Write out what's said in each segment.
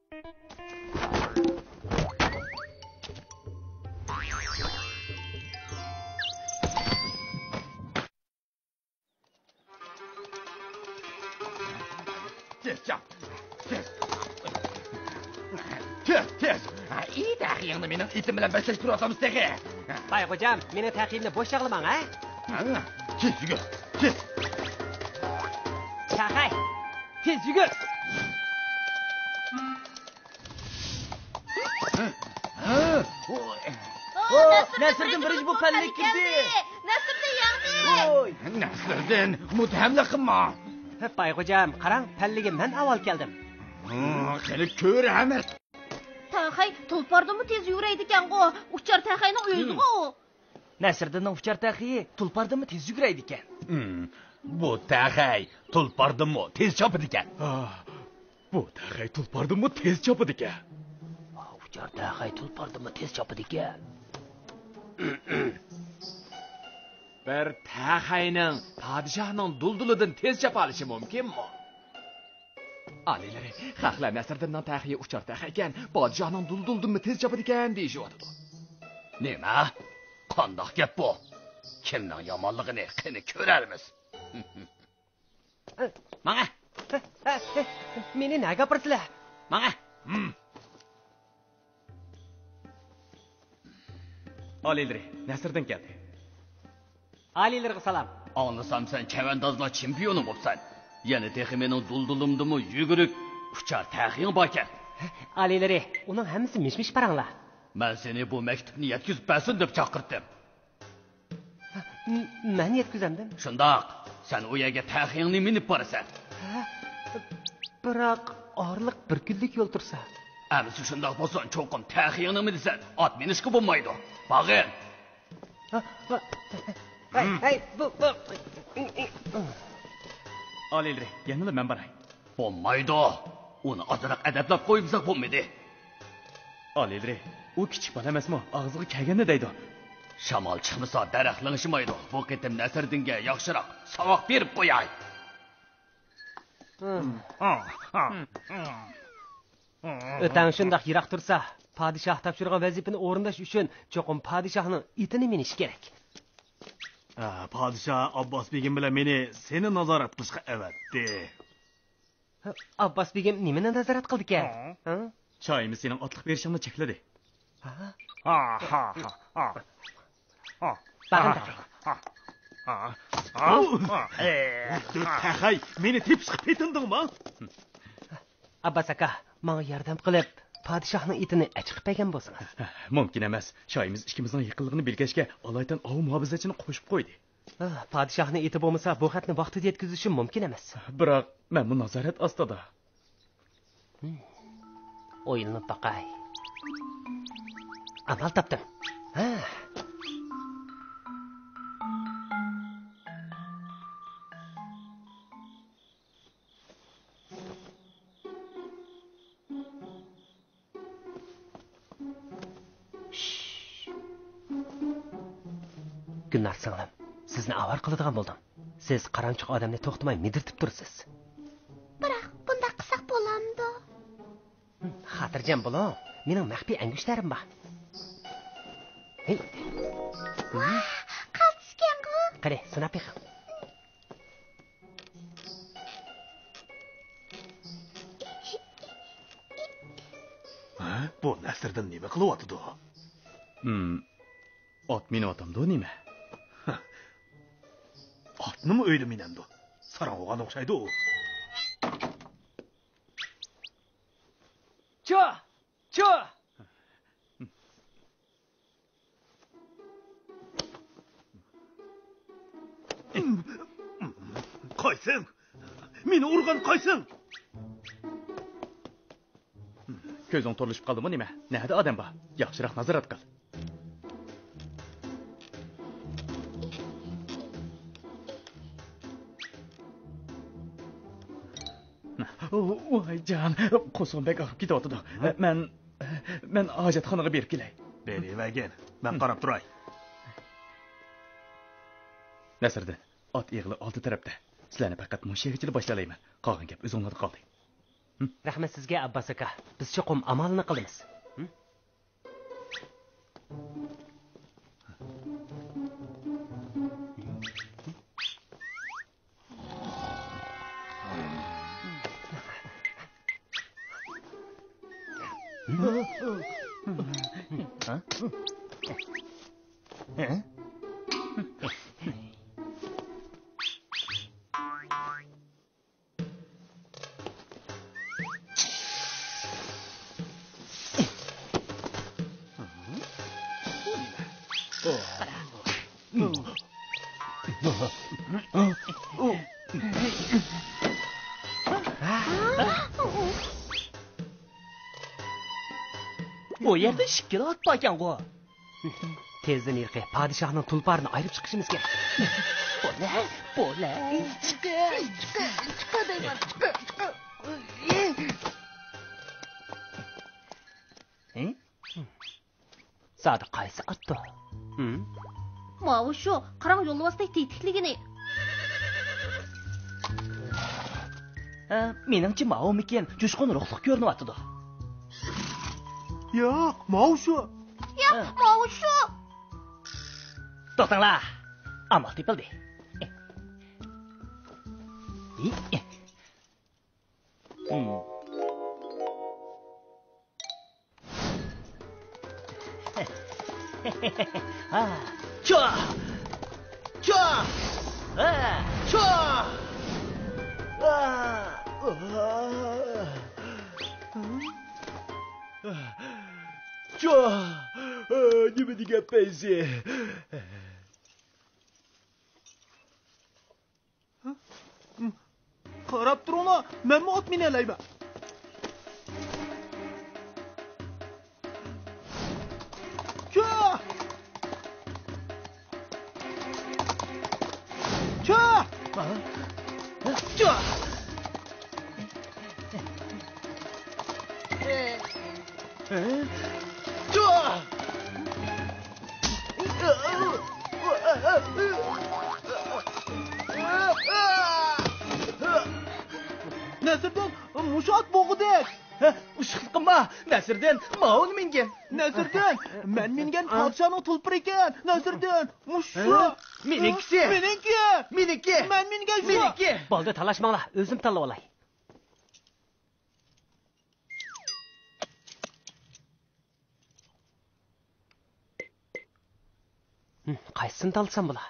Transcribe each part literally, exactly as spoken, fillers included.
تېز چاپ! تېز! تېز، تېز! ئى، تەخىيىڭنى مېنىڭ ئېتىم بىلەن بەسلەشتۈرۈۋاتامسىز تېخى! بايغوجام، مېنىڭ تەخىيىمنى بوش چاغلىماڭ، ھە؟ تېز يۈگۈر، تېز! تەخەي! تېز يۈگۈر! ئو، نەسىردىن بىرىنچى بولۇپ پەللىگە كىردى. نەسىردىن يەڭدى. ۋوي. نەسىردىن مۇتتەھەملىك قىلما. بايغوجام، قاراڭ، پەللىگە مەن ئاۋۋال كەلدىم. ھە، خېلى كۆرەمەس. تەخەي تۇلپاردىنمۇ تېز يۈگۈرەيدىكەنغۇ، ئۇچار تەخەينىڭ ئۆزىغۇ ئۇ. نەسىردىننىڭ ئۇچار تەخىيى تۇلپاردىنمۇ تېز يۈگۈرەيدىكەن. ھىم، بۇ تەخەي تۇلپاردىنمۇ تېز چاپىدىكەن. ئاھ، بۇ تەخەي تۇلپاردىنمۇ تېز چاپىدىكەن. ئۇچار تەخەي تۇلپاردىنمۇ تېز چاپىدىكەن. بىر تەخەينىڭ پادىشاھنىڭ دۇلدۇلىدىن تېز چاپالىشى مۇمكىنمۇ؟ ئالىيلىرى، خەقلەر نەسىردىننىڭ تەخىيى ئۇچار تەخەيكەن، پادىشاھنىڭ دۇلدۇلىدىنمۇ تېز چاپىدىكەن دېيىشىۋاتىدۇ. نېمە؟ قانداق گەپ بۇ؟ كىمنىڭ يامانلىقىنى قېنى كۆرەرمىز. ماڭە! مېنى نەگە ئاپىرىسىلەر؟ ماڭە! ئالىيلىرى، نەسىردىن كەلدى. ئالىيلىرىغا سالام. ئاڭلىسام، سەن چەۋەندازلار چېمپىيونى بوپسەن. يەنە تېخى مېنىڭ دۇلدۇلۇمدىمۇ يۈگۈرۈك ئۇچار تەخىيىڭ باركەن. ئالىيلىرى، ئۇنىڭ ھەممىسى مىش-مىش پاراڭلار. مەن سېنى بۇ مەكتۇپنى يەتكۈزۈپ بەرسۇن دەپ چاقىرتتىم. م-، مەن يەتكۈزەمدىم. شۇنداق، سەن ئۇ يەرگە تەخىيىڭنى مىنىپ بارىسەن. ھە؟ بىراق ئارىلىق بىر كۈنلۈك يول تۇرسا. ئەمىسە شۇنداق بولسۇن، چوقۇم تەخىيىڭنى مىنىسەن. ئات مىنىشقا بولمايدۇ. باغىن. ھە، ھە. ھەي، ھەي، بۇ، بۇ. ئالىيلىرى، يەنىلا مەن باراي. بولمايدۇ. ئۇنى ئازراق ئەدەپلەپ قويمىساق بولمىدى. ئالىيلىرى، ئۇ كىچىك بالا ئەمەسمۇ، ئاغزىغا كەلگەننى دەيدۇ. شامال چىقمىسا، دەرەخ لىڭشىمايدۇ. بۇ قېتىم نەسىردىنگە ياخشىراق ساۋاق بېرىپ قوياي. ئۆتەڭ شۇنداق يىراق تۇرسا، پادىشاھ تاپشۇرغان ۋەزىپىنى ئورۇنداش ئۈچۈن چوقۇم پادىشاھنىڭ ئېتىنى مىنىش كېرەك. ئا، پادىشاھ ئابباس بېگىم بىلەن مېنى سېنى نازارەت قىلىشقا ئەۋەتتى. ئابباس بېگىم نېمىنى نازارەت قىلدىكەن؟ ھە؟ ھە؟ شاھىمىز سېنىڭ ئاتلىق بېرىشىڭنى چەكلىدى. ھە؟ ھا، ھا، ھا، ھا. ھا. باغىن، باغىن. ھا. ھا. ھا. ھا. ئە. تەخەي، مېنى تېپىشقا پېتىندىڭما؟ ئابباس ئاكا، ماڭا ياردەم قىلىپ، پادىشاھنىڭ ئېتىنى ئەچىقىپ بەرگەن بولسىڭىز. مۇمكىن ئەمەس. شاھىمىز ئىككىمىزنىڭ يېقىنلىقىنى بىلگەچكە، ئالايىتەن ئاۋۇ مۇھاپىزەتچىنى قوشۇپ قويدى. ئاھ، پادىشاھنىڭ ئېتى بولمىسا، بۇ خەتنى ۋاقتىدا يەتكۈزۈشۈم مۇمكىن ئەمەس. بىراق، مەنمۇ نازارەت ئاستىدا. ھىم. ئويلىنىپ باقاي. ئامال تاپتىم. ھە. گۈلنار سىڭلىم، سىزنى ئاۋارە قىلىدىغان بولدۇم. سىز قارامچۇق ئادەمنى توختىماي مىدىرتىپ تۇرىسىز. بىراق، بۇنداق قىلساق بولامدۇ؟ خاتىرجەم بولۇڭ، مېنىڭ مەخپىي ئەڭگۈشتەرلىرىم بار. ھېي. ۋاھ، قالتىسكەنغۇ. قېنى، سىناپ بېقىڭ. ھە؟ بۇ نەسىردىن نېمە قىلىۋاتىدۇ؟ ھىم، ئات مىنىۋاتامدۇ نېمە؟ ئاتنىمۇ ئۆيدە مىنەمدۇ؟ ساراڭ بولغان ئوخشايدۇ ئۇ. چۇ! چۇ! قايسىڭ؟ مېنى ئۇرغان قايسىڭ؟ كۆزۈڭ تورلىشىپ قالدىمۇ نېمە؟ نەدە ئادەم بار؟ ياخشىراق نازارەت قىل. ۋاي جان، قورسىقىم بەك ئاغرىپ كېتىۋاتىدۇ. ھە؟ مەن، مەن ھاجەتخانىغا بېرىپ كېلەي. بېرىۋەرگىن، مەن قاراپ تۇراي. نەسىردىن، ئات ئېغىلى ئالدى تەرەپتە. سىلەرنى پەقەت مۇشۇ يەرگىچىلا باشلايمەن. قالغان گەپ ئۆزۈڭلاردا قالدى. رەھمەت سىزگە، ئابباس ئاكا. بىز چوقۇم ئامالىنى قىلىمىز. بۇ يەردە ئىككىلا ئات باركەنغۇ؟ تېزدىن ھېلىقى پادىشاھنىڭ تۇلپارىنى ئايرىپ چىقىشىمىز كېرەك. بولە، بولە. چىقە، چىقە، چىقە دەيمەن، چىقە، چىقە. زادى قايسى ئاتتۇ؟ ماۋۇ شۇ، قاراڭ يولۋاستەك تېتىكلىگىنى. ھە، مېنىڭچە ماۋۇمىكىن، جۇشقۇن روھلۇق كۆرۈنۈۋاتىدۇ. ياق، ماۋۇ شۇ. ياق، ماۋۇ شۇ. توختاڭلار، ئامال تېپىلدى. ھا، چۇ! چۇ! ھا، چۇ! ھا! چۇ! نېمە دېگەن پەيزى؟ قاراپ تۇرۇڭلار، مەنمۇ ئات مىنەلەيمەن. چۇ! چۇ! چۇ! چۇ! نەسىردىن، مۇشۇ ئات بوغۇدەك. ھە، ئۇششۇقلۇقۇم بار. نەسىردىن، ماۋۇنى مىنگىن. نەسىردىن، مەن مىنگەن پادىشاھنىڭ تۇلپىرى ئىكەن. نەسىردىن، مۇشۇ. ھە؟ مېنىڭكىسى. مېنىڭكى. مېنىڭكى. مەن مىنگەن شۇ. مېنىڭكى. بولدى، تالاشماڭلار، ئۆزۈم تاللىۋالاي. ھىم، قايسىسىنى تاللىسام بولا؟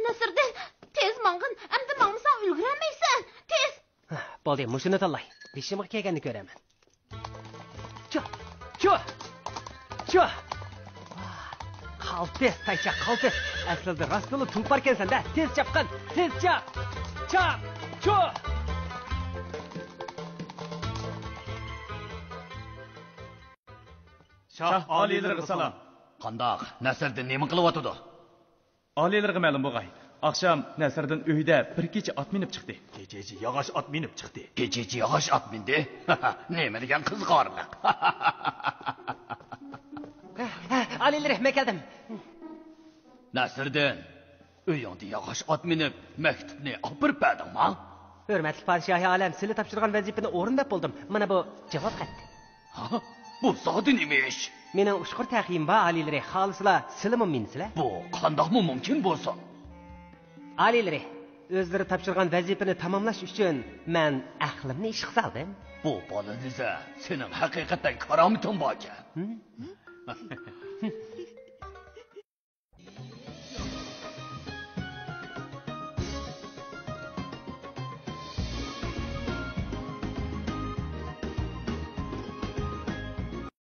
نەسىردىن، تېز ماڭغىن، ئەمدى ماڭمىساڭ ئۈلگۈرەلمەيسەن. تېز! بولدى، مۇشۇنى تاللاي. بېشىمغا كەلگەننى كۆرەرمەن. چۇ! چۇ! چۇ! قالتىس، تايچا، قالتىس! ئەسلىدە راستلا تۇلپاركەنسەن-دە! تېز چاپقىن! تېز چاپ! چاپ! چۇ! شاھ ئالىيلىرىغا سالام. قانداق؟ نەسىردىن نېمە قىلىۋاتىدۇ؟ ئالىيلىرىغا مەلۇم بولغاي، ئاخشام نەسىردىن ئۆيدە بىر كېچە ئات مىنىپ چىقتى. كېچىچە ياغاچ ئات مىنىپ چىقتى. كېچىچە ياغاچ ئات مىندى؟ نېمە دېگەن قىزىقارلىق! ھە، ھە، ئالىيلىرى، مەن كەلدىم. نەسىردىن، ئۆيۈڭدە ياغاچ ئات مىنىپ، مەكتۇپنى ئاپىرىپ بەردىڭما؟ ھۆرمەتلىك پادىشاھى ئالەم، سىلە تاپشۇرغان ۋەزىپىنى ئورۇنداپ بولدۇم. مانا بۇ جاۋاب خەت. ھا؟ بۇ زادى نېمە ئىش؟ مېنىڭ ئۇچقۇر تەخىيىم بار، ئالىيلىرى، خالىسىلا سىلىمۇ مىنسىلە. بۇ قانداقمۇ مۇمكىن بولسۇن؟ ئالىيلىرى، ئۆزلىرى تاپشۇرغان ۋەزىپىنى تاماملاش ئۈچۈن مەن ئەقلىمنى ئىشقا سالدىم. بۇ بالا دېسە، سېنىڭ ھەقىقەتەن كارامىتىڭ باركەن. ھىم؟